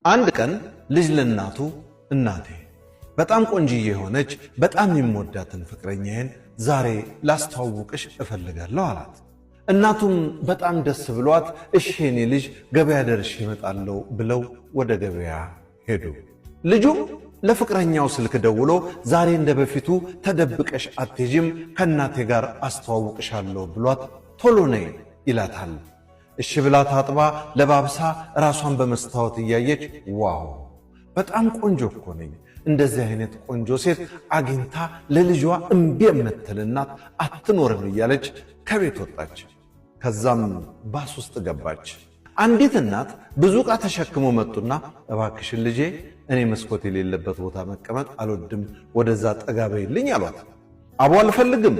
አንድ ቀን ልጅ ለእናቱ፣ "እናቴ፣ በጣም ቆንጅዬ የሆነች በጣም የምወዳትን ፍቅረኛዬን ዛሬ ላስተዋውቅሽ እፈልጋለሁ" አላት። እናቱም በጣም ደስ ብሏት "እሺ የኔ ልጅ፣ ገበያ ደርሼ እመጣለሁ" ብለው ወደ ገበያ ሄዱ። ልጁም ለፍቅረኛው ስልክ ደውሎ "ዛሬ እንደ በፊቱ ተደብቀሽ አትሄጂም፣ ከእናቴ ጋር አስተዋውቅሻለሁ ብሏት ቶሎ ነይ" ይላታል። እሺ ብላ ታጥባ ለባብሳ ራሷን በመስታወት እያየች "Wow፣ በጣም ቆንጆ እኮ ነኝ። እንደዚህ አይነት ቆንጆ ሴት አግኝታ ለልጇ እምቢ የምትል እናት አትኖርም" እያለች ከቤት ወጣች። ከዛም ባስ ውስጥ ገባች። አንዲት እናት ብዙ ዕቃ ተሸክመው መጡና "እባክሽን ልጄ፣ እኔ መስኮት የሌለበት ቦታ መቀመጥ አልወድም፣ ወደዛ ጠጋ በይልኝ" አሏት። "አቦ አልፈልግም፣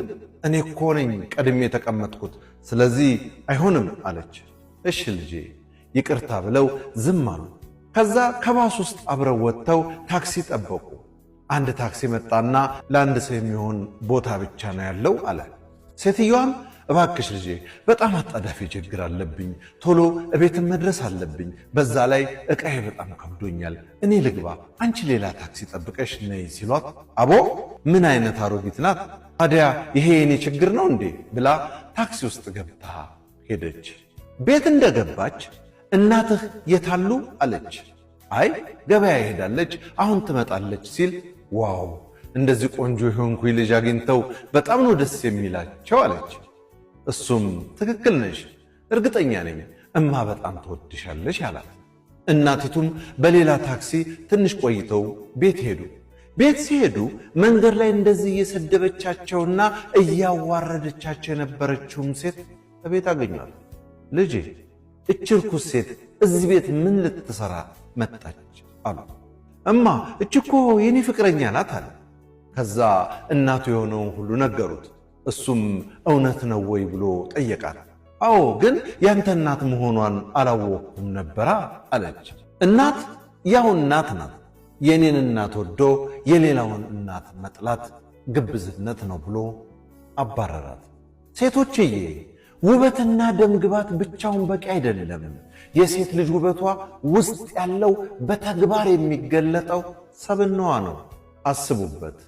እኔ እኮ ነኝ ቀድሜ የተቀመጥኩት፣ ስለዚህ አይሆንም" አለች። "እሺ ልጄ፣ ይቅርታ" ብለው ዝም አሉ። ከዛ ከባስ ውስጥ አብረው ወጥተው ታክሲ ጠበቁ። አንድ ታክሲ መጣና "ለአንድ ሰው የሚሆን ቦታ ብቻ ነው ያለው" አለ። ሴትዮዋም "እባክሽ ልጄ፣ በጣም አጣዳፊ ችግር አለብኝ፣ ቶሎ እቤትን መድረስ አለብኝ፣ በዛ ላይ ዕቃዬ በጣም ከብዶኛል፣ እኔ ልግባ፣ አንቺ ሌላ ታክሲ ጠብቀሽ ነይ" ሲሏት፣ "አቦ ምን አይነት አሮጊት ናት ታዲያ፣ ይሄ የኔ ችግር ነው እንዴ?" ብላ ታክሲ ውስጥ ገብታ ሄደች። ቤት እንደገባች "እናትህ የታሉ?" አለች። "አይ፣ ገበያ ሄዳለች፣ አሁን ትመጣለች" ሲል "Wow፣ እንደዚህ ቆንጆ የሆንኩኝ ልጅ አግኝተው በጣም ነው ደስ የሚላቸው" አለች። እሱም "ትክክል ነሽ፣ እርግጠኛ ነኝ እማ በጣም ትወድሻለች" አላት። እናቲቱም በሌላ ታክሲ ትንሽ ቆይተው ቤት ሄዱ። ቤት ሲሄዱ መንገድ ላይ እንደዚህ እየሰደበቻቸውና እያዋረደቻቸው የነበረችውም ሴት በቤት አገኟት። "ልጄ፣ እች ርኩስ ሴት እዚህ ቤት ምን ልትሰራ መጣች?" አሉ። "እማ፣ እች እኮ የኔ ፍቅረኛ ናት" አለ። ከዛ እናቱ የሆነውን ሁሉ ነገሩት። እሱም "እውነት ነው ወይ?" ብሎ ጠየቃት። "አዎ፣ ግን ያንተ እናት መሆኗን አላወቅኩም ነበራ" አለች። እናት ያው እናት ናት። የኔን እናት ወዶ የሌላውን እናት መጥላት ግብዝነት ነው ብሎ አባረራት። ሴቶችዬ፣ ውበትና ደምግባት ብቻውን በቂ አይደለም። የሴት ልጅ ውበቷ ውስጥ ያለው በተግባር የሚገለጠው ሰብናዋ ነው። አስቡበት።